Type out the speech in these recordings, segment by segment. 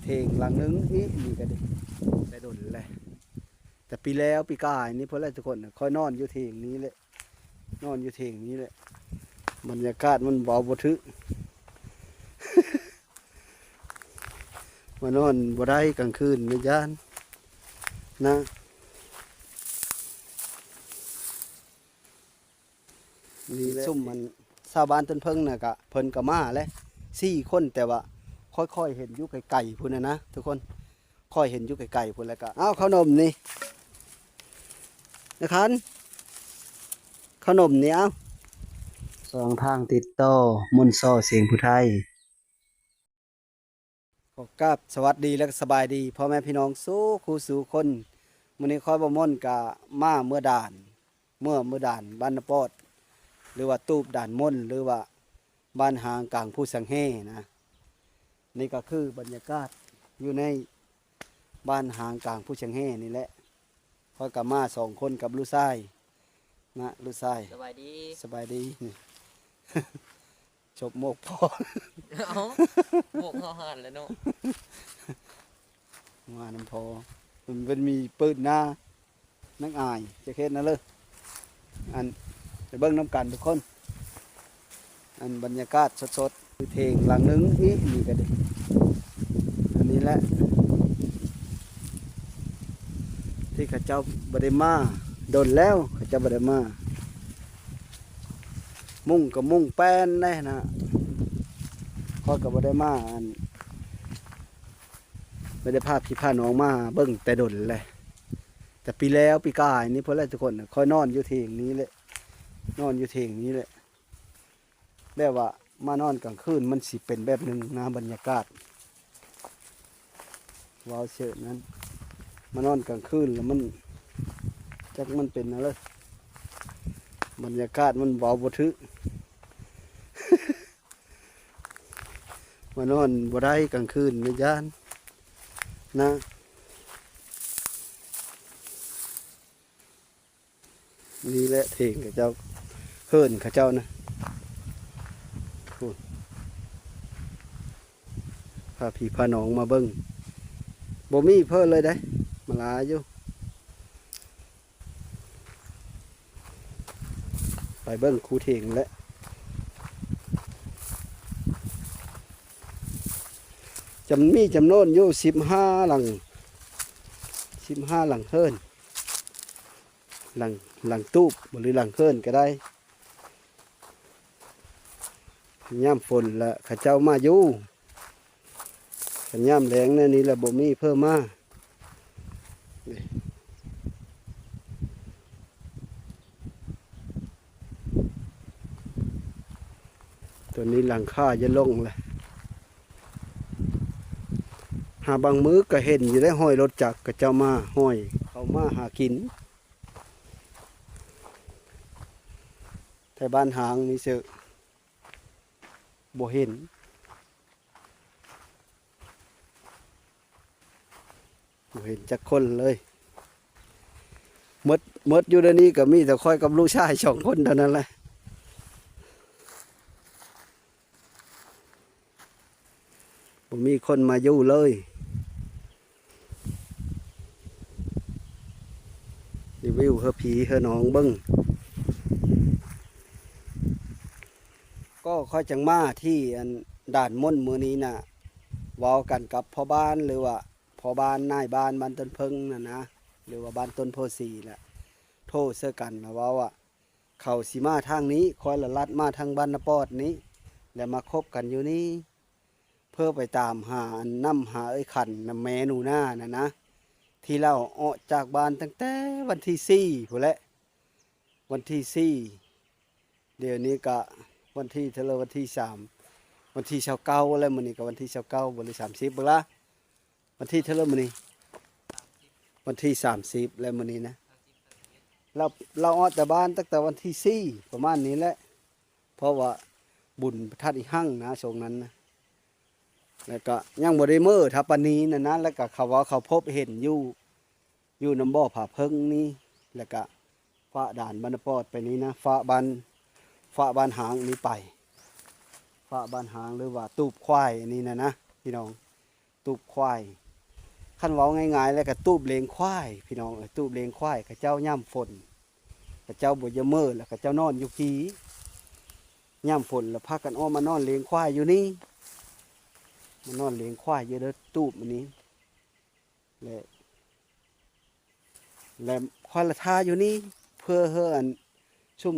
ເຖງຫຼັງໜຶ່ງອີກນີ້ກໍດີ ແຕ່ດົນແຫຼະ ແຕ່ປີແລ້ວປີກາຍນີ້ພຸ້ນແຫຼະທຸກຄົນ ຂ້ອຍນອນຢູ່ເຖງນີ້ແຫຼະ ນອນຢູ່ເຖງນີ້ແຫຼະ ບັນຍາກາດມັນເວົ້າບໍ່ຖືກ ມານອນບໍ່ໄດ້ກາງຄືນ ແມ່ນຢ້ານນະ ນີ້ແຫຼະ ຊຸມອັນຊາວບ້ານຕົ້ນເຜິ້ງນະ ກະເພິ່ນກໍມາແຫຼະ ສີ່ຄົນ ແຕ່ວ່າຂ້ອຍໆເຫັນຢູ່ໄກໆພຸ້ນນະ ທຸກຄົນ ຂ້ອຍເຫັນຢູ່ໄກໆພຸ້ນ ແລ້ວກໍ ເອົາ ເຂົ້າໜົມນີ້ນະຄັນ ເຂົ້າໜົມນີ້ ເອົາ ສອງທາງຕິດຕໍ່ ມົນຊໍ ສຽງຜູ້ໄທ. ຂໍກາບສະຫວັດດີ ແລະ ສະບາຍດີພໍ່ແມ່ພີ່ນ້ອງສູ່ຄູ່ສູ່ຄົນ. ມື້ນີ້ຂ້ອຍບໍ່ມົນກະມາເມືອດ່ານ ເມືອ ເມືອດ່ານບ້ານນາປອດ ຫຼືວ່າຕູບດ່ານມົນ ຫຼືວ່າບ້ານຫາງກາງພູສັງແຫນະ. ນີ້ກໍຄືບັນຍາກາດຢູ່ໃນບ້ານຫາງກາງພູສັງແຫນີ້ແຫຼະ. ຂ້ອຍກໍມາສອງຄົນກັບລູກຊາຍນະ ລູກຊາຍ. ສະບາຍດີ ສະບາຍດີ. ສົບໂມກພໍ່ ເອົ້າ ໂມກເຮົາຫັ້ນແຫຼະເນາະ ມານຳພໍ່ ເພິ່ນ ເພິ່ນມີເປີດໜ້າ ນັກອາຍ ຈະເຮັດນະເລີ ອັນ ໄປເບິ່ງນຳກັນທຸກຄົນ ອັນບັນຍາກາດສົດໆ ຄືເຖງຫຼັງໜຶ່ງອີກນີ້ກໍດີ ອັນນີ້ແຫຼະ ທີ່ເຂົາເຈົ້າບໍ່ໄດ້ມາ ດົນແລ້ວເຂົາເຈົ້າບໍ່ໄດ້ມາ ມຸງກໍມຸງແປ້ນແດ່ນະ ຂ້ອຍກໍບໍ່ໄດ້ມາ ອັນ ບໍ່ໄດ້ພາພີ່ພານ້ອງມາເບິ່ງແຕ່ດົນແຫຼະ ແຕ່ປີແລ້ວປີກາຍນີ້ພຸ້ນແຫຼະທຸກຄົນ ຂ້ອຍນອນຢູ່ເຖງນີ້ແຫຼະ ນອນຢູ່ເຖງນີ້ແຫຼະ ແບບວ່າມານອນກາງຄືນມັນຊິເປັນແບບໜຶ່ງນະ ບັນຍາກາດ ເວົ້າເສີດນັ້ນ ມານອນກາງຄືນແລ້ວມັນ ຈັກມັນເປັນແນວໃດ ບັນຍາກາດມັນເວົ້າບໍ່ຖືກ ມານອນບໍ່ໄດ້ກາງຄືນ ແມ່ນຢ້ານນະ. ນີ້ແຫຼະເຖງເຂົາເຈົ້າ ເຮືອນເຂົາເຈົ້ານະ ພຸ້ນ ພາພີ່ພານ້ອງມາເບິ່ງ ບໍ່ມີເພີ້ນເລີຍເດ້ ມາຫຼາຍຢູ່ ໄປເບິ່ງຄູເຖງແຫຼະ ຈຳ ມີຈຳນວນຢູ່ສິບຫ້າຫຼັງ ສິບຫ້າຫຼັງເຮືອນ. ຫຼັງ ຫຼັງຕູບ ຫຼື ຫຼັງເຮືອນກໍໄດ້ ຍາມຝົນລະເຂົາເຈົ້າມາຢູ່ ຄັນຍາມແລ້ງແນວນີ້ລະບໍ່ມີເພີ້ມາ ນີ້ ຕົວນີ້ຫຼັງຄາຈະລົງລະ ຫາບາງມື້ກໍເຫັນຢູ່ໄດ໋ ຮອຍລົດຈັກເຂົາເຈົ້າມາ ຮອຍເຂົາມາຫາກິນ ແຖວບ້ານຫາງນີ້ເຊີ ບໍ່ເຫັນ ບໍ່ເຫັນຈັກຄົນເລີຍ ໝົດ ໝົດຢູ່ໃນນີ້ກໍມີແຕ່ຂ້ອຍກັບລູກຊາຍສອງຄົນເທົ່ານັ້ນແຫຼະ ບໍ່ມີຄົນມາຢູ່ເລີຍ ຣີວິວເຮືອຜີເຮືອໜອງເບິ່ງ ກໍຂ້ອຍຈັ່ງມາທີ່ອັນດ່ານມົນມື້ນີ້ນະ ເວົ້າກັນກັບພໍ່ບ້ານ ຫຼືວ່າພໍ່ບ້ານນາຍບ້ານບ້ານຕົ້ນເຜິ້ງນັ້ນນະ ຫຼືວ່າບ້ານຕົ້ນໂພສີລະ ໂທໃສ່ກັນລະເວົ້າວ່າ ເຂົາຊິມາທາງນີ້ ຂ້ອຍລະລັດມາທາງບ້ານນາປອດນີ້ ແລະມາຄົບກັນຢູ່ນີ້ ເພື່ອໄປຕາມຫາອັນນ້ຳຫາເອື້ອຍຂັນນຳແມ່ໜູນານັ້ນນະ ທີ່ລາວອອກຈາກບ້ານຕັ້ງແຕ່ວັນທີສີ່ພຸ້ນແຫຼະ ວັນທີສີ່ ດຽວນີ້ກະວັນທີເທົ່າໃດ ວັນທີສາມ ວັນທີຊາວເກົ້າແລ້ວ ມື້ນີ້ກະວັນທີຊາວເກົ້າບໍ່ ຫຼື ສາມສິບ ເບິ່ງລະ ວັນທີເທົ່າໃດມື້ນີ້ ວັນທີສາມສິບແລ້ວມື້ນີ້ນະ ລາວ ລາວອອກຈາກບ້ານຕັ້ງແຕ່ວັນທີສີ່ ປະມານນີ້ແຫຼະ ເພາະວ່າບຸນພະທາດອີຮັ່ງນະ ຊ່ວງນັ້ນນະ ແລ້ວກະຍັງບໍ່ໄດ້ເມືອທາປານີນັ້ນນະ ແລ້ວກະເຂົາເວົ້າເຂົາພົບເຫັນຢູ່ ຢູ່ນຳບໍ່ຜາເຜິ້ງນີ້ ແລ້ວກະຟ້າດ່ານບ້ານນາປອດໄປນີ້ນະ ຟ້າບ້ານ ຟ້າບ້ານຫາງນີ້ໄປ ຟ້າບ້ານຫາງ ຫຼືວ່າຕູບຄວາຍນີ້ນະນະ ພີ່ນ້ອງ. ຕູບຄວາຍ. ຄັນເວົ້າງ່າຍໆ ແລ້ວກໍຕູບລ້ຽງຄວາຍ ພີ່ນ້ອງເອີຍ, ຕູບລ້ຽງຄວາຍ. ເຂົາເຈົ້າຍາມຝົນ ເຂົາເຈົ້າບໍ່ຢາກເມືອ ແລ້ວເຂົາເຈົ້ານອນຢູ່ພີ້. ຍາມຝົນລະພາກັນອອກມານອນລ້ຽງຄວາຍຢູ່ນີ້, ມານອນລ້ຽງຄວາຍຢູ່ເດີຕູບອັນນີ້. ແລະ ແລະຂ້ອຍລະຖ້າຢູ່ນີ້ ເພື່ອເຮີອັນຊຸມ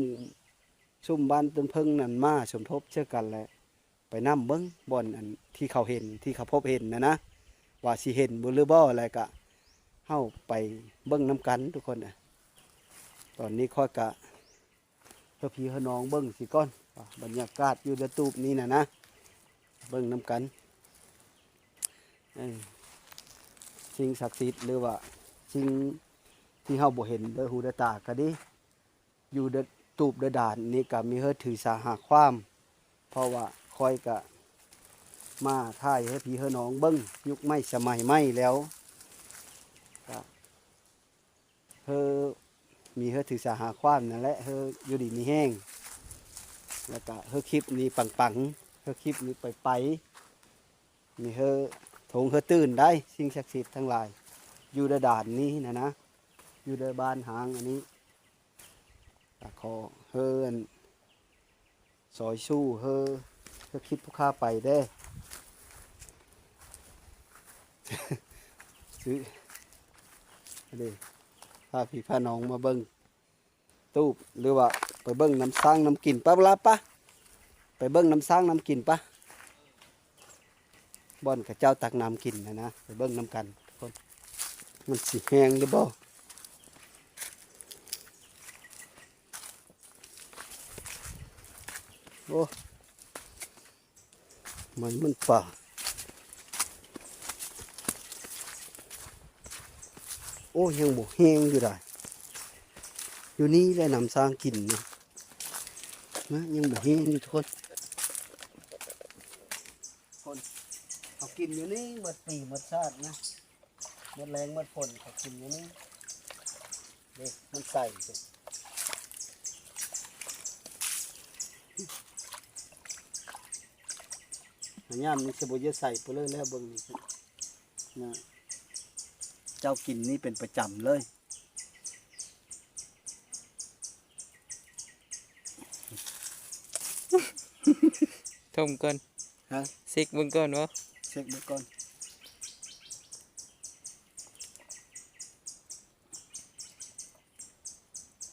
ຊຸມບ້ານຕົ້ນເຜິ້ງນັ້ນມາສົມທົບເຊິ່ງກັນ ແລະ ໄປນຳເບິ່ງບ່ອນອັນທີ່ເຂົາເຫັນ ທີ່ເຂົາພົບເຫັນນະນະ ວ່າຊິເຫັນບໍ່ ຫຼືບໍ່. ແລ້ວກະເຮົາໄປເບິ່ງນຳກັນທຸກຄົນ. ຕອນນີ້ຂ້ອຍກະ ເຮີພີ່ເຮີນ້ອງເບິ່ງຊິກ່ອນວ່າບັນຍາກາດຢູ່ເດີຕູບນີ້ນະນະ ເບິ່ງນຳກັນ. ເອີ ສິ່ງສັກສິດ ຫຼືວ່າສິ່ງທີ່ເຮົາບໍ່ເຫັນເດີຫູເດີຕາກໍດີ ຢູ່ເດີຕູບເດີດານນີ້ກໍມີເຮີຖືສາຫາຄວາມ. ເພາະວ່າຂ້ອຍກະມາຖ່າຍໃຫ້ພີ່ເຮີນ້ອງເບິ່ງ ຍຸກໃໝ່ສະໄໝໃໝ່ແລ້ວ ກະ ເຮີມີເຮີຖືສາຫາຄວາມນັ້ນແຫຼະ ເຮີຢູ່ດີມີແຮງ ແລ້ວກະເຮີຄລິບນີ້ປັງໆ ເຮີຄລິບນີ້ໄປໆ ມີເຮີທົງເຮີຕື່ນໄດ້ ສິ່ງສັກສິດທັງຫຼາຍ ຢູ່ໃນດ່ານນີ້ນະນະ ຢູ່ໃນບ້ານຮ້າງອັນນີ້ ກະຂໍເຮີອັນ ຊອຍຊູເຮີ ເຮີຄລິບຜູ້ຂ້າໄປເດ້ ຊື້ ອັນນີ້ ພາພີ່ພານ້ອງມາເບິ່ງຕູບ ຫຼືວ່າໄປເບິ່ງນຳຊ້າງນຳກິນ ປະ ລາ ປະ ໄປເບິ່ງນຳຊ້າງນຳກິນ ປະ. ບ່ອນເຂົາເຈົ້າຕັກນ້ຳກິນນະນະ ໄປເບິ່ງນຳກັນທຸກຄົນ ມັນຊິແຮງຫຼືບໍ່. ໂອ້ ໄມ້ມັນປ່າ ໂອ້ ຍັງບໍ່ແຮງຢູ່ດາ ຢູ່ນີ້ແຫຼະ ນ້ຳຊ້າງກິນນະ ນະ ຍັງບໍ່ແຮງຢູ່ທຸກຄົນ. ຄົນເຂົາກິນຢູ່ນີ້ໝົດປີໝົດຊາດນະ ໝົດແລ້ງໝົດຝົນເຂົາກິນຢູ່ນີ້ເດ້ ມັນໃສເດ້. ຍາມນີ້ຊິບໍ່ຢາກໃສ່ໄປເລີຍແລ້ວ ເບິ່ງນີ້ນະ ເຈົ້າກິນນີ້ເປັນປະຈຳເລີຍ. ທົມກ່ອນ ຮະ ເຊັກເບິ່ງກ່ອນບໍ ເຊັກເບິ່ງກ່ອນ.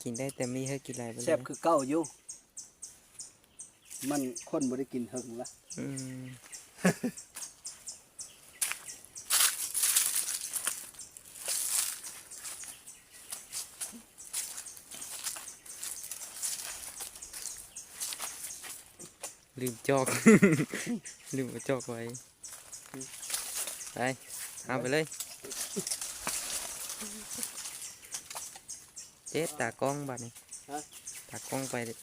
ກິນໄດ້ແຕ່ມີ ເຮີກິນຫຼາຍບໍ່ໄດ້ ແຊບຄືເກົ່າຢູ່ ມັນຄົນບໍ່ໄດ້ກິນເຫິງລະ ອືມ. ລືມຈອກ ລືມເອົາຈອກໄວ້ ໄປ ເອົາໄປເລີຍ ເຈັບຕາກ້ອງບາດນີ້ ຮະ ຕາກ້ອງໄປເລີຍ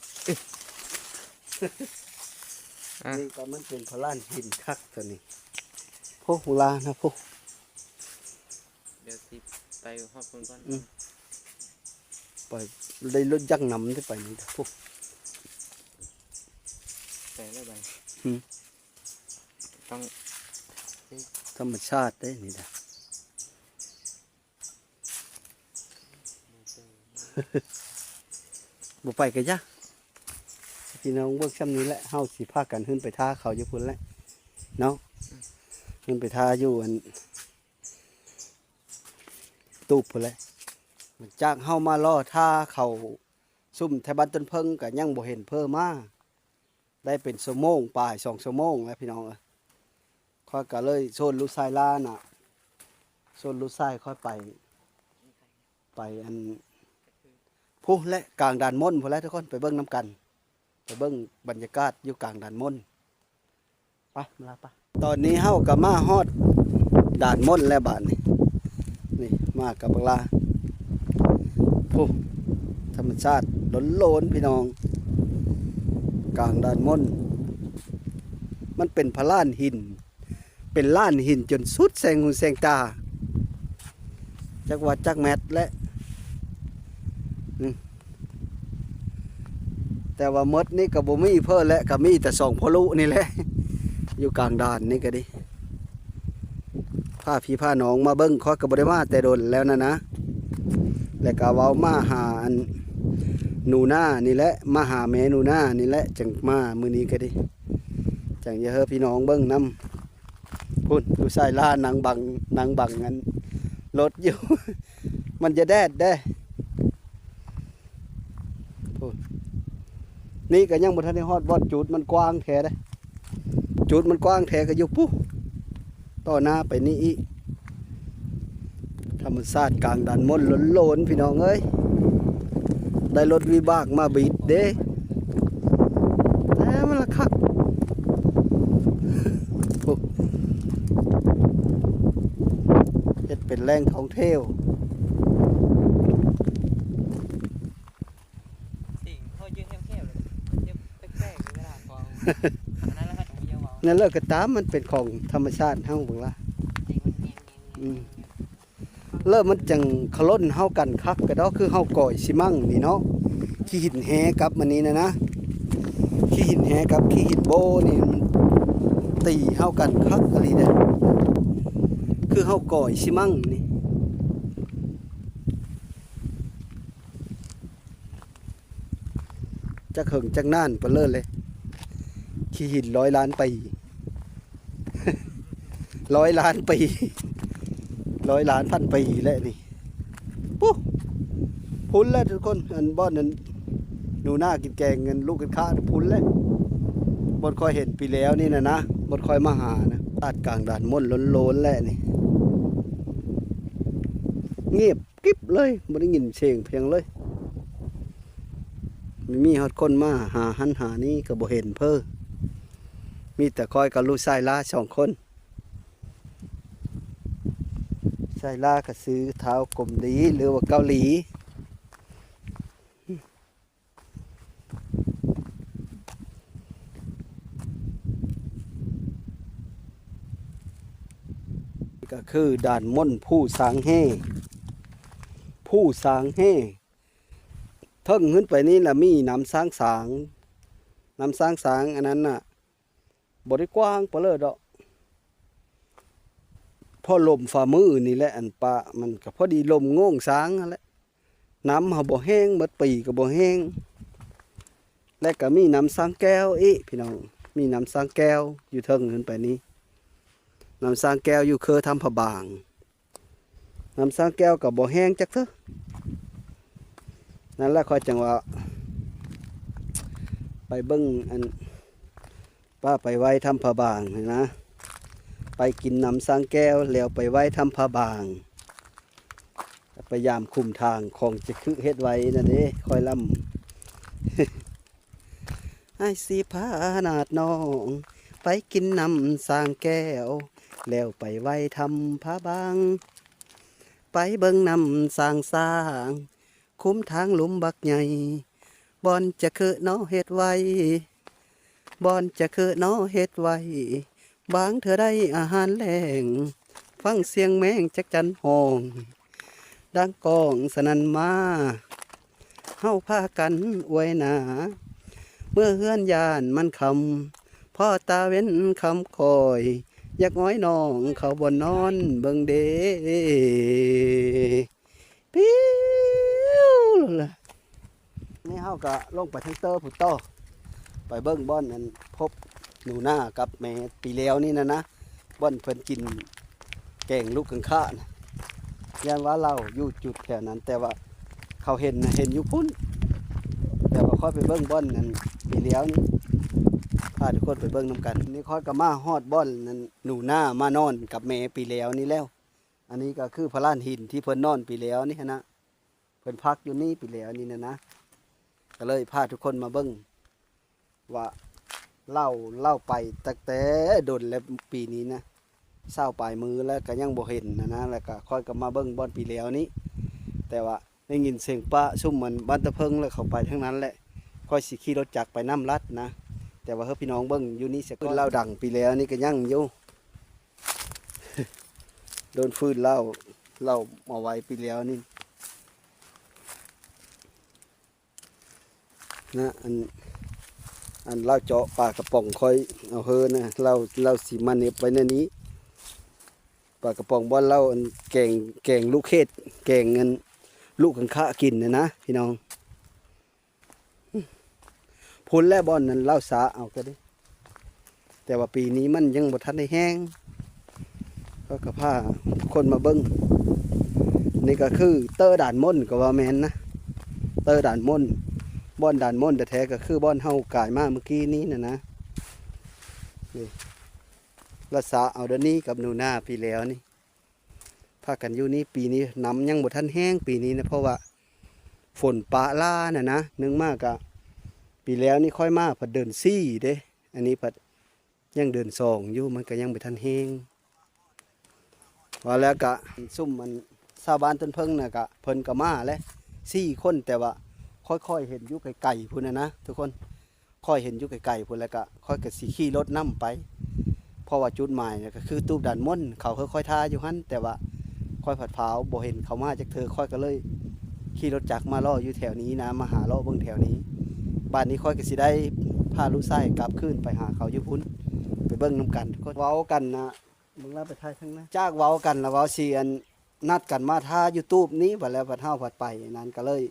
ອ່ະ ນີ້ກໍມັນເປັນພະລານຫີນຄັກຕົວນີ້ ໂພ ໂຫລານະ ໂພ. ດຽວຊິໄປຮອດພຸ້ນກ່ອນ ອືມ ໄປໄດ້ລົດຈັກນຳໄດ້ໄປນີ້ ໂພ ໄປແລ້ວບາດ ອືມ ຕ້ອງ ທຳມະຊາດເດ້ນີ້ນະ ບໍ່ໄປກໍຢ່າ ພີ່ນ້ອງເບິ່ງຊ່ຳນີ້ແຫຼະ ເຮົາຊິພາກັນຂຶ້ນໄປຖ້າເຂົາຢູ່ພຸ້ນແຫຼະເນາະ ຂຶ້ນໄປຖ້າຢູ່ອັນ ຕູບພຸ້ນແຫຼະ ຈາກເຮົາມາລໍຖ້າເຂົາ ຊຸມແຖວບ້ານຕົ້ນເຜິ້ງກໍຍັງບໍ່ເຫັນເພິ່ນມາ ໄດ້ເປັນຊົ່ວໂມງປາຍ ສອງຊົ່ວໂມງແລ້ວພີ່ນ້ອງເອີຍ. ຂ້ອຍກໍເລີຍຊວນລູກຊາຍຫຼ້ານະ ຊວນລູກຊາຍຂ້ອຍໄປ ໄປອັນພຸ້ນແຫຼະ ກາງດ່ານມົນພຸ້ນແຫຼະທຸກຄົນ ໄປເບິ່ງນຳກັນ ໄປເບິ່ງບັນຍາກາດຢູ່ກາງດ່ານມົນ. ໄປ ມາລາ ໄປ. ຕອນນີ້ເຮົາກໍມາຮອດດ່ານມົນແລ້ວບາດນີ້ ນີ້ມາກັບບັກຫຼ້າ ພຸ້ນ ທຳມະຊາດໂລນໆ ພີ່ນ້ອງ ກາງດ່ານມົນ ມັນເປັນພະລານຫີນ ເປັນລານຫີນຈົນສຸດແສງຫູແສງຕາ ຈັກວັດຈັກແມັດແຫຼະ ອືມ ແຕ່ວ່າໝົດນີ້ກໍບໍ່ມີເພິ່ນແຫຼະ ກໍມີແຕ່ສອງພໍ່ລູກນີ້ແຫຼະ ຢູ່ກາງດ່ານນີ້ກໍດີ. ພາພີ່ພານ້ອງມາເບິ່ງ ຂ້ອຍກໍບໍ່ໄດ້ມາແຕ່ດົນແລ້ວນະນະ ແລ້ວກໍເວົ້າມາຫາອັນໜູນານີ້ແຫຼະ ມາຫາແມ່ໜູນານີ້ແຫຼະ ຈັ່ງມາມື້ນີ້ກໍດີ ຈັ່ງຈະໃຫ້ພີ່ນ້ອງເບິ່ງນຳ. ພຸ້ນ ລູກຊາຍຫຼ້ານັ່ງບັງ ນັ່ງບັງອັນລົດຢູ່ ມັນຈະແດດເດ້. ພຸ້ນ ນີ້ກໍຍັງບໍ່ທັນໄດ້ຮອດບ່ອນຈຸດມັນກວ້າງແທ້ເດ້ ຈຸດມັນກວ້າງແທ້ກໍຢູ່ພຸ້ນ ຕໍ່ໜ້າໄປນີ້ອີກ. ທຳມະຊາດກາງດ່ານມົນໂລນໆ ພີ່ນ້ອງເອີຍ ໄດ້ລົດວິບາກມາບິດເດ້ ແຕ່ມັນລະຄັກ ໂອ້ ເຮັດເປັນແຫຼ່ງທ່ອງທ່ຽວ. ສິ່ງເຮົາຢືນແຄບໆ ເຈັບແປກໆ ເວລາຂອງ ອັນນັ້ນລະ ເຮົາຕ້ອງເວົ້າ ນັ້ນແຫຼະ ກໍຕາມມັນເປັນຂອງທຳມະຊາດເຮົາເບິ່ງລະ ອືມ ແລ້ວມັນຈັ່ງຂະຫຼົ່ນເຮົາກັນຄັກກະດອກ ຄືເຮົາກ່ອຍຊີມັງນີ້ເນາະ ຂີ້ຫີນແຮ່ກັບອັນນີ້ນະນະ ຂີ້ຫີນແຮ່ກັບຂີ້ຫີນໂບ້ນີ້ ມັນຕີເຮົາກັນຄັກອີ່ຫຼີເດ້ ຄືເຮົາກ່ອຍຊີມັງນີ້. ຈັກເຫິງຈັກນານປານເລີດເລີຍ ຂີ້ຫີນຮ້ອຍລ້ານປີ ຮ້ອຍລ້ານປີ ຮ້ອຍລ້ານພັນປີແຫຼະນີ້ ປຸ້ ພຸ້ນແຫຼະທຸກຄົນ ອັນບ່ອນນັ້ນ ໜູນາກິນແກງ ອັນລູກກັນຄາພຸ້ນແຫຼະ ບ່ອນຂ້ອຍເຫັນປີແລ້ວນີ້ນະນະ ບ່ອນຂ້ອຍມາຫານະ ອາດກາງດ່ານມົນໂລນໆ ແຫຼະນີ້ ງຽບ ກິບເລີຍ ບໍ່ໄດ້ຍິນສຽງພຽງເລີຍ ມີຮອດຄົນມາຫາຫັ້ນຫານີ້ກໍບໍ່ເຫັນເພີ ມີແຕ່ຂ້ອຍກັບລູກຊາຍຫຼ້າສອງຄົນ ຊາຍຫຼ້າກໍຊື່ທ້າວກົມດີ ຫຼືວ່າເກົາຫຼີ. ກໍຄືດ່ານມົນພູສາງແຮ່ ພູສາງແຮ່ ເທິງຂຶ້ນໄປນີ້ລະມີນ້ຳຊ້າງສາງ ນ້ຳຊ້າງສາງອັນນັ້ນນະ ບໍ່ໄດ້ກວ້າງປານເລີດດອກ ພໍລົມຝ່າມືນີ້ແຫຼະ ອັນປະມັນກໍພໍດີລົມໂງ່ງຊ້າງຫັ້ນແຫຼະ ນ້ຳເຮົາບໍ່ແຫ້ງ ໝົດປີກໍບໍ່ແຫ້ງ ແລະກໍມີນ້ຳຊ້າງແກ້ວອີກພີ່ນ້ອງ ມີນ້ຳຊ້າງແກ້ວຢູ່ເທິງຂຶ້ນໄປນີ້ ນ້ຳຊ້າງແກ້ວຢູ່ເຄີຖ້ຳພະບາງ ນ້ຳຊ້າງແກ້ວກໍບໍ່ແຫ້ງຈັກເທື່ອ ນັ້ນລະຂ້ອຍຈັ່ງວ່າ ໄປເບິ່ງອັນ ປ້າໄປໄຫວ້ຖ້ຳພະບາງຫັ້ນນະ ໄປກິນນ້ຳຊ້າງແກ້ວ ແລ້ວໄປໄຫວ້ຖ້ຳພະບາງ ໄປຢາມຄຸ້ມທາງຂອງຈະຄຶເຮັດໄວ້ນັ້ນເດ້ ຂ້ອຍລຳ ອ້າຍຊິພານາດນ້ອງ ໄປກິນນ້ຳຊ້າງແກ້ວ ແລ້ວໄປໄຫວ້ຖ້ຳພະບາງ ໄປເບິ່ງນ້ຳຊ້າງສາງ ຄຸ້ມທາງລຸ່ມບັກໃຫຍ່ ບ່ອນຈະຄຶເນາະເຮັດໄວ້ ບ່ອນຈະຄຶເນາະເຮັດໄວ້ ບາງເທື່ອໄດ້ອາຫານແລງ ຟັງສຽງແມງຈັກຈັນຮ້ອງ ດັງກ້ອງສະໜັ່ນມາ ເຮົາພາກັນອວຍໜາ ເມືອເຮືອນຢ້ານມັນຄ່ຳ ພໍຕາເວັນຄ່ຳຄ່ອຍ ຢາກອ້ອຍນ້ອງເຂົ້າບ່ອນນອນເບິ່ງເດ. ປິວລະ ນີ້ເຮົາກະລົງໄປທາງເຕີພຸ້ນຕໍ່ ໄປເບິ່ງບ່ອນອັນພົບໜູນາກັບແມ່ປີແລ້ວນີ້ນະນະ ບ່ອນເພິ່ນກິນແກງລູກກັງຂະນະ ຢ້ານວ່າລາວຢູ່ຈຸດແຖວນັ້ນ ແຕ່ວ່າເຂົາເຫັນນະ ເຫັນຢູ່ພຸ້ນ ແຕ່ວ່າຂ້ອຍໄປເບິ່ງບ່ອນນັ້ນປີແລ້ວນີ້ ພາທຸກຄົນໄປເບິ່ງນຳກັນ. ນີ້ຂ້ອຍກະມາຮອດບ່ອນນັ້ນ ໜູນາມານອນກັບແມ່ປີແລ້ວນີ້ແລ້ວ. ອັນນີ້ກໍຄືພະລານຫີນທີ່ເພິ່ນນອນປີແລ້ວນີ້ຫັ້ນນະ ເພິ່ນພັກຢູ່ນີ້ປີແລ້ວນີ້ນະນະ ກໍເລີຍພາທຸກຄົນມາເບິ່ງວ່າລາວ ລາວໄປຕັ້ງແຕ່ດົນແລ້ວ ປີນີ້ນະ ຊາວປາຍມື້ແລ້ວກໍຍັງບໍ່ເຫັນນະນະ ແລ້ວກໍຂ້ອຍກໍມາເບິ່ງບ່ອນປີແລ້ວນີ້ ແຕ່ວ່າໄດ້ຍິນສຽງປະຊຸມອັນບ້ານຕາເພິງ ແລ້ວເຂົາໄປທາງນັ້ນແຫຼະ ຂ້ອຍຊິຂີ່ລົດຈັກໄປນ້ຳລັດນະ ແຕ່ວ່າໃຫ້ພີ່ນ້ອງເບິ່ງຢູ່ນີ້ສາກ່ອນ ລາວດັງປີແລ້ວນີ້ກໍຍັງຢູ່ ໂດນຟື້ນເລົ່າ ເລົ່າມາໄວ້ປີແລ້ວນີ້ນະ ອັນ ອັນລາວເຈາະປາກະປ໋ອງຂ້ອຍເອົາເຮີນະ ລາວ ລາວຊິມາເໜັບໄວ້ແນວນີ້ ປາກະປ໋ອງບ່ອນລາວ ອັນແກງ ແກງລູກເຂດ ແກງອັນລູກຄັງຄະກິນນະນະພີ່ນ້ອງ. ພຸ້ນແຫຼະບ່ອນນັ້ນລາວສາເອົາກໍດີ ແຕ່ວ່າປີນີ້ມັນຍັງບໍ່ທັນໄດ້ແຫ້ງ ເຂົາກໍພາຄົນມາເບິ່ງ. ນີ້ກໍຄືເຕີດ່ານມົນກໍວ່າແມ່ນນະ ເຕີດ່ານມົນ ບ່ອນດ່ານມົນແທ້ໆ ກໍຄືບ່ອນເຮົາກາຍມາເມື່ອກີ້ນີ້ນະນະ. ນີ້ລາວສາເອົາດຽວນີ້ກັບໜູນາປີແລ້ວນີ້ ພາກັນຢູ່ນີ້. ປີນີ້ນ້ຳຍັງບໍ່ທັນແຫ້ງປີນີ້ນະ ເພາະວ່າຝົນປະຫຼ້ານະນະ. ໜຶ່ງມາກະ ປີແລ້ວນີ້ຂ້ອຍມາພັດເດືອນສີ່ເດ້ ອັນນີ້ພັດຍັງເດືອນສອງຢູ່ ມັນກະຍັງບໍ່ທັນແຫ້ງ. ວ່າແລ້ວກະ ຊຸມອັນຊາວບ້ານຕົ້ນເຜິ້ງນະ ກະເພິ່ນກະມາແຫຼະ ສີ່ຄົນ ແຕ່ວ່າຂ້ອຍໆເຫັນຢູ່ໄກໆພຸ້ນນະນະທຸກຄົນ. ຂ້ອຍເຫັນຢູ່ໄກໆພຸ້ນ ແລ້ວກະຂ້ອຍກະຊິຂີ່ລົດນຳໄປ ເພາະວ່າຈຸດໝາຍນະກະຄືຕູບດ່ານມົນ ເຂົາຄືຂ້ອຍຖ້າຢູ່ຫັ້ນ ແຕ່ວ່າຂ້ອຍພັດຟ້າວບໍ່ເຫັນເຂົາມາຈັກເທື່ອ ຂ້ອຍກະເລີຍຂີ່ລົດຈັກມາເລາະຢູ່ແຖວນີ້ນະ ມາຫາເລາະເບິ່ງແຖວນີ້. ບາດນີ້ຂ້ອຍກະຊິໄດ້ພາລູກຊາຍກັບຄືນໄປຫາເຂົາຢູ່ພຸ້ນ ໄປເບິ່ງນຳກັນທຸກຄົນ. ເວົ້າກັນນະ ເບິ່ງລະໄປຖ່າຍທາງນັ້ນ ຈາກເວົ້າກັນລະເວົ້າຊິອັນ ນັດກັນມາຖ້າຢູ່ຕູບນີ້ ບັດແລ້ວບັດເຮົາພັດໄປນັ້ນ ກະເລີຍ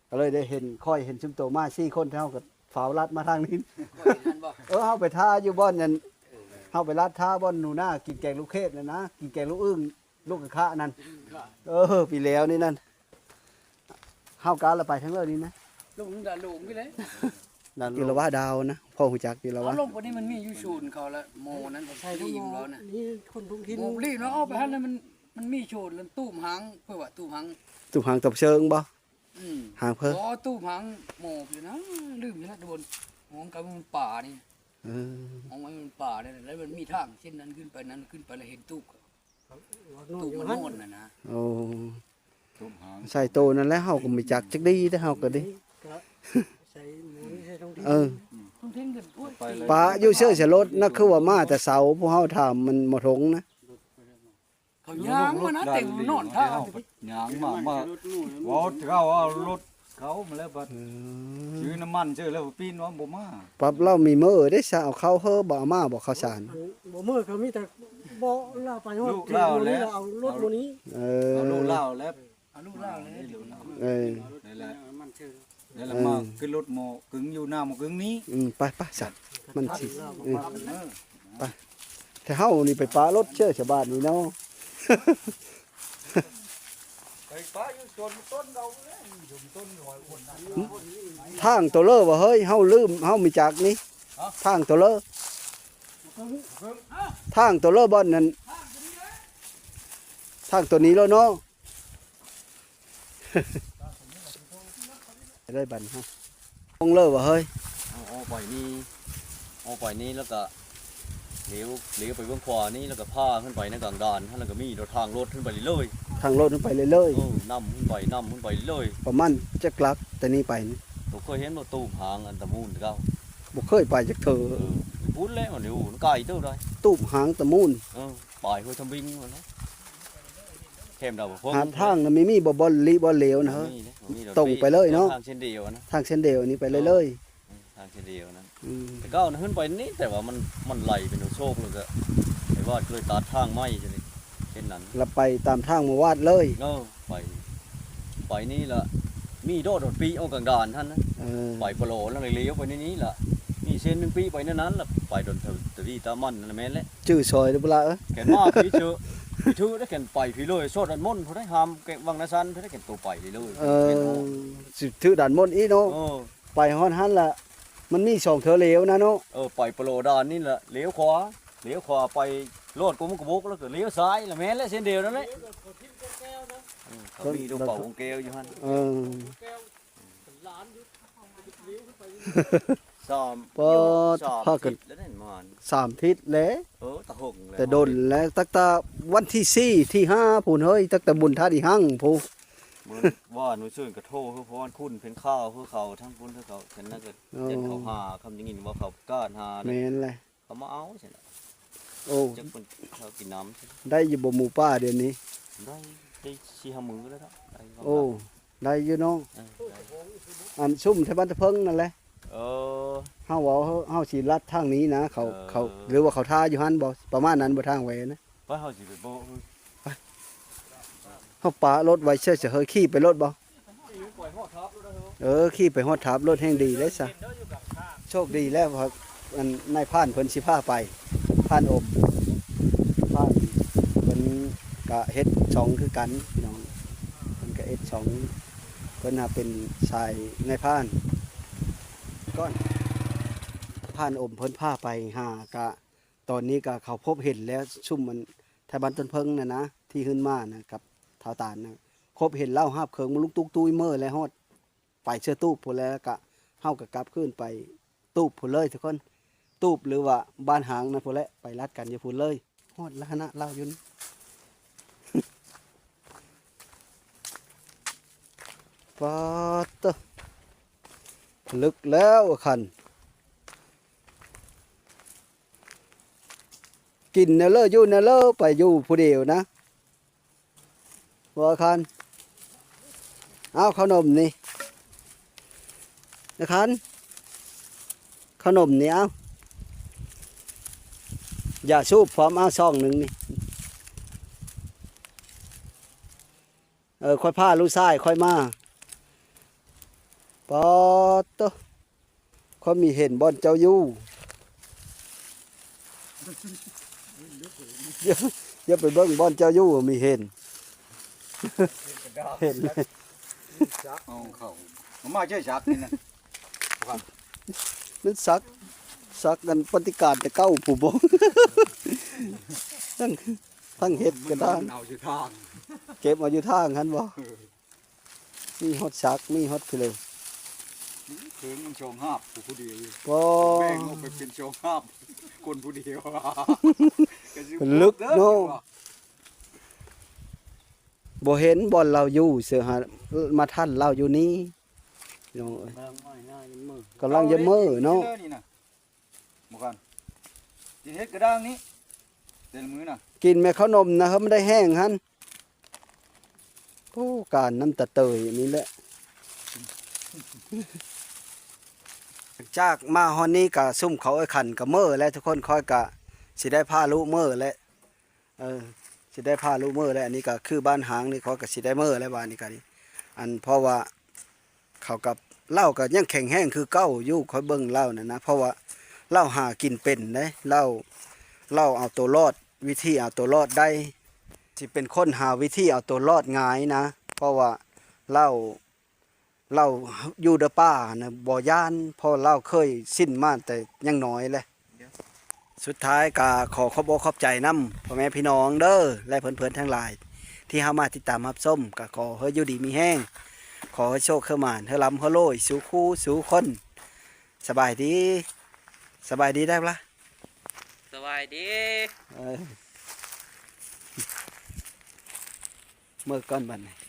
ກໍເລີຍໄດ້ເຫັນ ຂ້ອຍເຫັນຊຸມໂຕມາສີ່ຄົນ ເຮົາກໍຟ້າວລັດມາທາງນີ້. ຂ້ອຍເຫັນນັ້ນບໍ່? ເອີ ເຮົາໄປຖ້າຢູ່ບ່ອນນັ້ນ ເອີ ເຮົາໄປລັດຖ້າບ່ອນໜູນາກິນແກງລູກເຂດນັ້ນນະ ກິນແກງລູກອຶ່ງ ລູກກະຂະນັ້ນ. ເອີ ປີແລ້ວນີ້ນັ້ນ ເຮົາກະລະໄປທາງເລີນີ້ນະ ລົງດານໂລງນີ້ແຫຼະ ດານໂລງ ກິລະວະດາວນະ ພໍຮູ້ຈັກກິລະວະ? ເອົາລົງໄປນີ້ມັນມີຢູ່ໂຊນເຂົາລະ ໝໍນັ້ນ ໃສ່ ທີ່ອີ່ມເຂົານະ ມີຄົນທ້ອງຖິ່ນ ໝໍລີ້ເນາະ ເອົາໄປຫັ້ນລະມັນ ມັນມີໂຊນລະຕູບຫາງ ເພິ່ນວ່າຕູບຫາງ ຕູບຫາງຕົບເຊີງບໍ່? ອືມ ຫາງເພິ່ນ ບໍ່ ຕູບຫາງໝໍພີ້ນະ ລືມແລ້ວທຸກຄົນ. ຂອງກະມັນປ່ານີ້ ເອີ ຂອງມັນປ່ານີ້ ແລ້ວມັນມີທາງເສັ້ນນັ້ນຂຶ້ນໄປນັ້ນ ຂຶ້ນໄປແລ້ວເຫັນຕູບ ຕູບມັນໂນ່ນນະນະ. ໂອ້ ຕູບຫາງ ໃສ່ໂຕນັ້ນແຫຼະ ເຮົາກໍບໍ່ຈັກຈັກດີເດ້ ເຮົາກໍດີ ໃສ່ໝູນີ້ໃສ່ທ້ອງຖິ່ນ ເອີ ທ້ອງຖິ່ນຂຶ້ນ ປະຢູ່ເຊື່ອສະລົດນະ ຄືວ່າມາແຕ່ເຊົ້າ ພວກເຮົາຖາມມັນໝໍທົງນະ ເຂົາຍ່າງມານະ ເຕັມນອນທ່າ ຍ່າງມາ ມາ ເວົ້າເຂົາເອົາລົດເຂົາມາແລ້ວ ບັດ ອືມ ຊື້ນ້ຳມັນຊື້ແລ້ວ ປີນວ່າບໍ່ມາ. ປັບລາວມີມື້ເດ້ຊະ ເອົາເຂົ້າເຮີບໍ່ ເອົາມາບໍ່ ເຂົ້າສານ? ອັນບໍ່ມື້ກໍມີແຕ່ບໍ່ລາວໄປຮອດ ລູກລາວແຫຼະ ເອົາລົດມື້ນີ້ ເອີ ເອົາລູກລາວແຫຼະ ເອົາລູກລາວແຫຼະ ເອີ ນັ້ນແຫຼະ ນັ້ນແຫຼະ ເອີ ມາຂຶ້ນລົດໝໍກຶງຢູ່ໜ້າໝໍກຶງນີ້. ອືມ ໄປໆ ຊະ ມັນຊິ ເອີ ໄປ ແຕ່ເຮົານີ້ໄປປະລົດເຊື່ອຊາວບ້ານນີ້ເນາະ ໄປປະຢູ່ຕົ້ນຕົ້ນເຮົາແຫຼະ ຢູ່ຕົ້ນຮ້ອຍຄົນນະ. ທາງໂຕເລີບໍ່ເຮີ້ຍ ເຮົາລືມ ເຮົາມີຈັກນີ້ ຮະ ທາງໂຕເລີ ທາງໂຕເລີບ່ອນນັ້ນ ທາງໂຕນີ້ແລ້ວເນາະ. ໄດ້ບັດນີ້ ໂອງເລີວ່າເຮີ້ຍ ເອົາອອກໄປນີ້ ອອກໄປນີ້ແລ້ວກະ ຫຼຽວ ຫຼຽວໄປເບື້ອງຂວານີ້ ແລ້ວກະຜ່າຂຶ້ນໄປໃນກາງດ່ານຫັ້ນ ແລ້ວກະມີທາງລົດຂຶ້ນໄປເລື້ອຍໆ ທາງລົດຂຶ້ນໄປເລື້ອຍໆ. ເອີ ນຳຂຶ້ນໄປ ນຳຂຶ້ນໄປເລື້ອຍໆ. ປະມານຈັກຫຼັກແຕ່ນີ້ໄປນີ້? ໂຕເຄີຍເຫັນບໍ່ ຕູບຫາງອັນຕະມູນເກົ່າ? ບໍ່ເຄີຍໄປຈັກເທື່ອ. ເອີ ພຸ້ນແຫຼະ ມັນຢູ່ໄກເຕີບໃດ ຕູບຫາງຕະມູນ. ເອີ ປາຍຫ້ວຍທຳບິງພຸ້ນແຫຼະ ແຄມດາວພະພົງ. ຫາທາງນະ ມີ ມີບໍ່ ບ່ອນຫຼີ່ບ່ອນຫຼຽວນະ? ບໍ່ມີເດ້ ບໍ່ມີດອກ ຕົງໄປເລີຍເນາະ ທາງເສັ້ນດຽວນະ ທາງເສັ້ນດຽວນີ້ໄປເລີຍໆ. ເອີ ທາງເສັ້ນດຽວນັ້ນ. ອືມ ແຕ່ເກົ່ານະຂຶ້ນໄປນີ້ ແຕ່ວ່າມັນ ມັນໄຫຼເປັນໂຊກ ແລ້ວກໍໄປວາດກໍເລີຍຕັດທາງໃໝ່ຈັ່ງຊີ້ ເສັ້ນນັ້ນ ແລ້ວໄປຕາມທາງມາວາດເລີຍ. ເອີ ໄປ ໄປນີ້ລະ ມີໂດດ ໂດດປີອອກກາງດ່ານຫັ້ນນະ. ເອີ ໄປປະໂລແລ້ວຫຼຽວໄປໃນນີ້ລະ ມີເສັ້ນໜຶ່ງປີໄປໃນນັ້ນລະ ໄປດົນທະວີຕາມັນນັ້ນແມ່ນແຫຼະ. ຈື່ຊອຍເດີ້ບໍ່ລະເອີຍ ແກນມາພີເຊີ ພີຖືໄດ້ ແກນໄປພີເລີຍ ຊອດອັນມົນພຸ້ນໄດ໋ ຫາມແກວັງນາຊັນພຸ້ນໄດ໋ ແກນໂຕໄປເລີຍ. ເອີ ຊິຖືດ່ານມົນອີກເນາະ. ເອີ ໄປຮອດຫັ້ນລະ ມັນມີສອງເທື່ອຫຼຽວນະເນາະ. ເອີ ໄປປະໂລດ່ານນີ້ລະ ຫຼຽວຂວາ ຫຼຽວຂວາໄປລອດກົມກະບົກ ແລ້ວກໍຫຼຽວຊ້າຍລະ ແມ່ນແຫຼະ ເສັ້ນດຽວນັ້ນແຫຼະ. ເອີ ເຂົາມີລູກເປົ່າວົງແກ້ວຢູ່ຫັ້ນ. ເອີ ສາມ ປາດ ສາມທິດແລ້ວນັ້ນ ປະມານສາມທິດແລ້ວ. ເອີ ຕະຫົງແລ້ວ ແຕ່ດົນແລ້ວ ຕັ້ງແຕ່ວັນທີສີ່ ທີຫ້າພຸ້ນເຮີ້ຍ ຕັ້ງແຕ່ບຸນທາດອີຮັ່ງພຸ້ນ. ມື້ວານມື້ຊືນກໍໂທຄື ເພາະວ່າຄຸນເພັນຂ່າວຄືເຂົາ ທາງຄຸນຄືເຂົາ ແຕ່ນັ້ນກໍ ເອີ ເຫັນເຂົາຫາ ຄຳໄດ້ຍິນວ່າເຂົາການຫາ ແມ່ນແຫຼະ ເຂົາມາເອົາຊັ້ນແຫຼະ. ໂອ້ ຈັກເພິ່ນເຂົາກິນນ້ຳ ໄດ້ຢູ່ບໍ່ໝູປ່າດຽວນີ້? ໄດ້ ໄດ້ສີ່ຫ້າມື້ແລ້ວເນາະ ໄດ້. ໂອ້ ໄດ້ຢູ່ເນາະ. ເອີ ໄດ້ ອັນຊຸມແຖວບ້ານຕະເພິງນັ້ນແຫຼະ. ເອີ ເຮົາເວົ້າ ເຮົາຊິລັດທາງນີ້ນະ ເຂົາ ເອີ ເຂົາ ຫຼືວ່າເຂົາທ່າຢູ່ຫັ້ນບໍ່ ປະມານນັ້ນບໍ່ ທາງໄວນະ. ວ່າເຮົາຊິໄປບໍ່ ເຮົາປະລົດໄວ້ເສີຍໆ ເຮີຍ ຂີ່ໄປໂລດບໍ່? ເອີ ຂີ່ໄປຮອດທາບລົດແຮ່ງດີເດ້ຊະ. ໂຊກດີແລ້ວ ອັນນາຍພານເພິ່ນຊິພາໄປ ພານອົມ ພານເພິ່ນກະເຮັດຊ່ອງຄືກັນພີ່ນ້ອງ ເພິ່ນກະເຮັດຊ່ອງ ເພິ່ນຫາເປັນສາຍນາຍພານກ່ອນ ພານອົມເພິ່ນພາໄປຫາ ກະ ຕອນນີ້ກະເຂົາພົບເຫັນແລ້ວ ຊຸມອັນໄທບ້ານຕົ້ນເຜິ້ງນັ້ນນະ ທີ່ຮືນມານະ ກັບທ້າວຕານນະ ພົບເຫັນລາວຫາບເຄື່ອງມາລຸກຕຸກຕຸ້ຍເມີແລ້ວ ຮອດໄປເຊື່ອຕູບພຸ້ນແລ້ວ ກະເຮົາກະກັບຄືນໄປຕູບພຸ້ນເລີຍທຸກຄົນ ຕູບ ຫຼືວ່າບ້ານຫາງນັ້ນພຸ້ນແຫຼະ ໄປລັດກັນຢູ່ພຸ້ນເລີຍ. ຮອດລະຫັ້ນນະ ລາວຢູ່ນີ້ ປາດເຕີ ລຶກແລ້ວຄັນ ກິນແນວເລີ ຢູ່ແນວເລີ ໄປຢູ່ຜູ້ດຽວນະ ບໍ່ຄັນ ເອົາເຂົ້າໜົມນີ້ ນະຄັນ ເຂົ້າໜົມນີ້ ເອົາ ຢາສູບພ້ອມ ເອົາຊອງໜຶ່ງນີ້ ເອີ ຂ້ອຍພາລູກຊາຍຂ້ອຍມາ ປາດໂຕ ຂ້ອຍມີເຫັນບ່ອນເຈົ້າຢູ່ ຢ່າ ຢ່າໄປເບິ່ງບ່ອນເຈົ້າຢູ່ ມີເຫັນ ເຫັນ ເອົາເຂົ້າ ເອົາມາໃຊ້ສັກນີ້ນະ ມັນສັກ ສັກອັນປະຕິການແຕ່ເກົ່າພຸ້ນບໍ ທັງ ທັງເຮັດກະດ້າງ ເກັບເອົາຢູ່ທາງຫັ້ນບໍ ເອີ ມີຮອດສັກ ມີຮອດພີ້ເລີຍ ເຖິງມັນຊ່ອງຫາບຜູ້ດຽວ ບໍ່ ແບ່ງອອກໄປເປັນຊ່ອງຫາບຄົນຜູ້ດຽວ ກະຊິ ເລິກເນາະ ບໍ່ເຫັນບ່ອນລາວຢູ່ ເສືອຫາມາທັນລາວຢູ່ນີ້ ພີ່ນ້ອງເອີຍ ກຳລັງຈະເມີເນາະ ນີ້ນະ ໝູ່ກັນ ຊິເຮັດກະດ້າງນີ້ ແຕ່ລະມື້ນະ ກິນແມ່ເຂົ້າໜົມນະ ເຮີ້ຍ ມັນໄດ້ແຮງຫັ້ນ ໂອ້ ການນ້ຳຕາເຕີຍອັນນີ້ແຫຼະ ຈາກມາຮອດນີ້ກະຊຸມເຂົາເອີຍ ຄັນກະເມີແລ້ວທຸກຄົນ ຂ້ອຍກະຊິໄດ້ພາລູກເມີແລ້ວ ເອີ ຊິໄດ້ພາລູກເມີແລ້ວ ອັນນີ້ກະຄືບ້ານຮ້າງນີ້ ຂ້ອຍກະຊິໄດ້ເມີແລ້ວບາດນີ້ກະ ອັນ ເພາະວ່າ ເຂົາກັບ ລາວກະຍັງແຂງແຮງຄືເກົ່າຢູ່ ຂ້ອຍເບິ່ງລາວນັ້ນນະ ເພາະວ່າລາວຫາກິນເປັນເດ້ ລາວ ລາວເອົາໂຕລອດ ວິທີເອົາໂຕລອດໄດ້ ຊິເປັນຄົນຫາວິທີເອົາໂຕລອດງ່າຍນະ ເພາະວ່າລາວ ລາວຢູ່ໃນປ່ານະ ບໍ່ຢ້ານ ເພາະລາວເຄີຍຊິນມາແຕ່ຍັງນ້ອຍແຫຼະ. ສຸດທ້າຍກະຂໍຂອບອົກຂອບໃຈນຳພໍ່ແມ່ພີ່ນ້ອງເດີ ແລະເພື່ອນໆທັງຫຼາຍ ທີ່ເຂົ້າມາຕິດຕາມຮັບຊົມ ກະຂໍໃຫ້ຢູ່ດີມີແຮງ ຂໍໃຫ້ໂຊກໃຫ້ໝານ ໃຫ້ລ່ຳໃຫ້ລວຍສູ່ຄູ່ສູ່ຄົນ ສະບາຍດີ ສະບາຍດີໄດ້ລະ ສະບາຍດີ ເອີ ເມືອກ່ອນບັດນີ້.